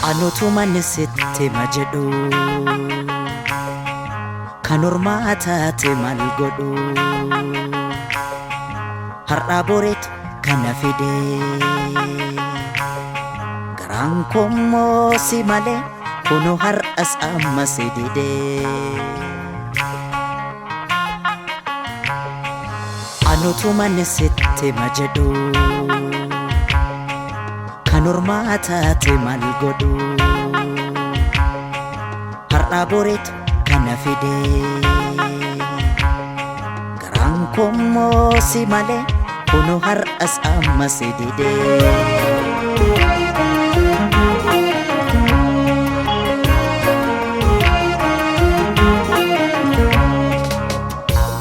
Anutu manni sitti ma jedhu kan ormaa taate maal godhu har'aa boreetu kana fide garaan koommoo si malee kunoo har'as amma si dide. Anutu manni sitti ma jedhu kan ormaa taate maal godhu har'aa boreetu kana fide garaan koommoo si malee kunoo har'as amma si dide.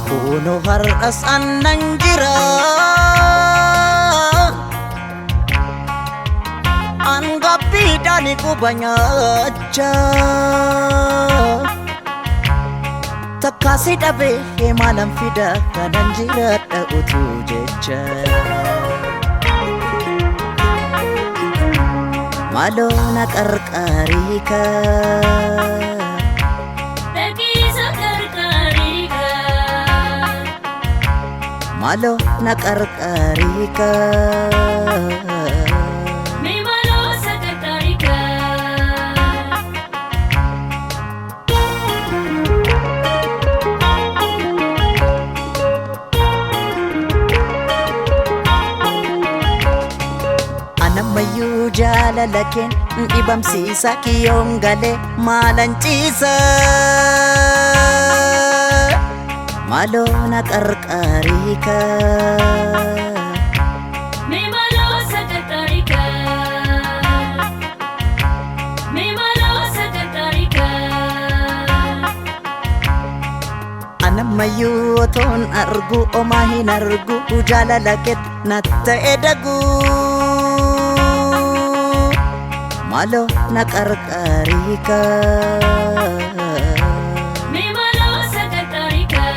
Kunoo har'as annan jira. Angabbiidhaan quba nyaachaa takkaasi dhabee maalan fida kanan jiraadha utuu jecha. Maaloo na qarqaarii kaa. Dhaqiisa qarqaarii kaa. Maaloo na qarqaarii kaa. Mee maaloo sakataarii kaa. Anammayyuu jaalala keen dhibamsiisa kiyyoon galee maalan ciisa. Maaloo na qarqaarii kaa. Mee maaloo sakataarii kaa. Mee maaloo sakataarii kaa. Anammayyuu otoon argu omaa hin argu jaalala keet na ta'e dagu. Maaloo na qarqaarii kaa. Mee maaloo sakataarii kaa.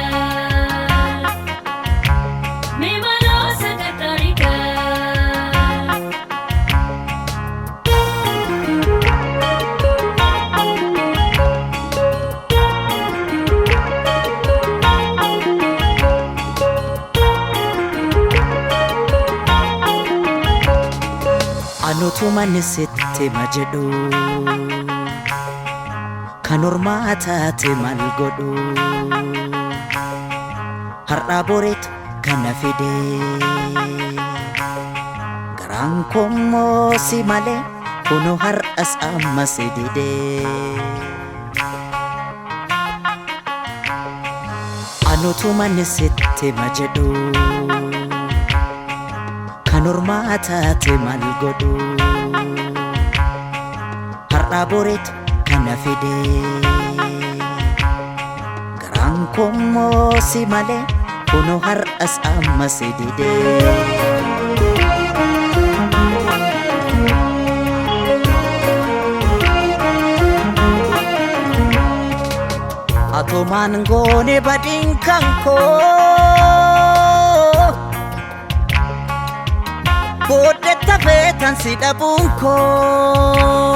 Mee maaloo sakataarii kaa. Anutu manni sitti ma jedhu kan ormaa taate maal godhu har'aa boreetu kana fide garaan koommoo si malee kunoo har'as amma si dide. Anutu manni sitti ma jedhu kan ormaa taate maal godhu har'aa boreetu kana fide garaan koommoo si malee kunoo har'as amma si dide. Atumaan goone badiin kan koo booddee tafee si dhabuun koo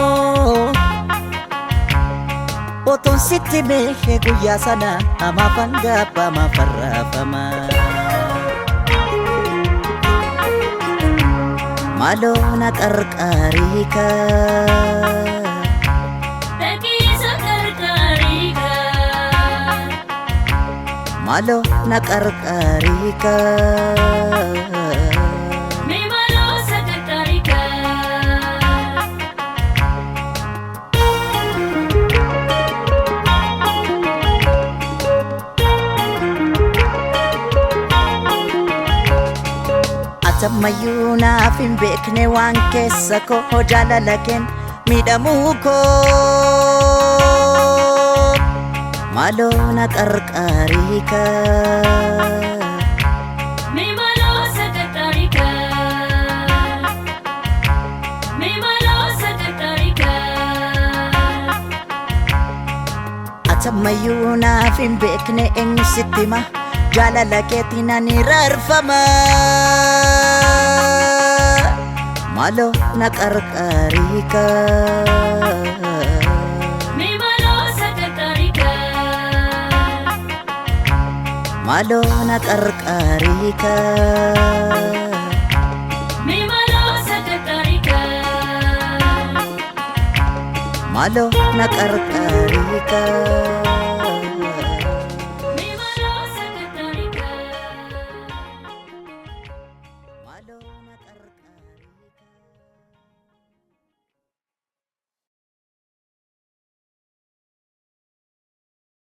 otoon sitti meeshee guyyaa sana amaafan gaabba amaafan raafama. Maaloo na qarqaarii kaa. Dhaqiisa qarqaarii kaa. Maaloo na qarqaarii kaa. Mee maaloo sakataarii kaa. Atammayyuu naaf hin beekne waan keessa koo jaalala keen miidhamuu koo. Maaloo na qarqaarii kaa. Mee maaloo sakataarii kaa. Mee maaloo sakataarii kaa. Atammayyuu naaf hin beekne eenyu sitti hima, jaalala keetiin ani raarfama. Maaloo na qarqaariika. Mimalo sakatarika. Maaloo na qarqaariika. Mimalo sakatarika. Maaloo na qarqaariika.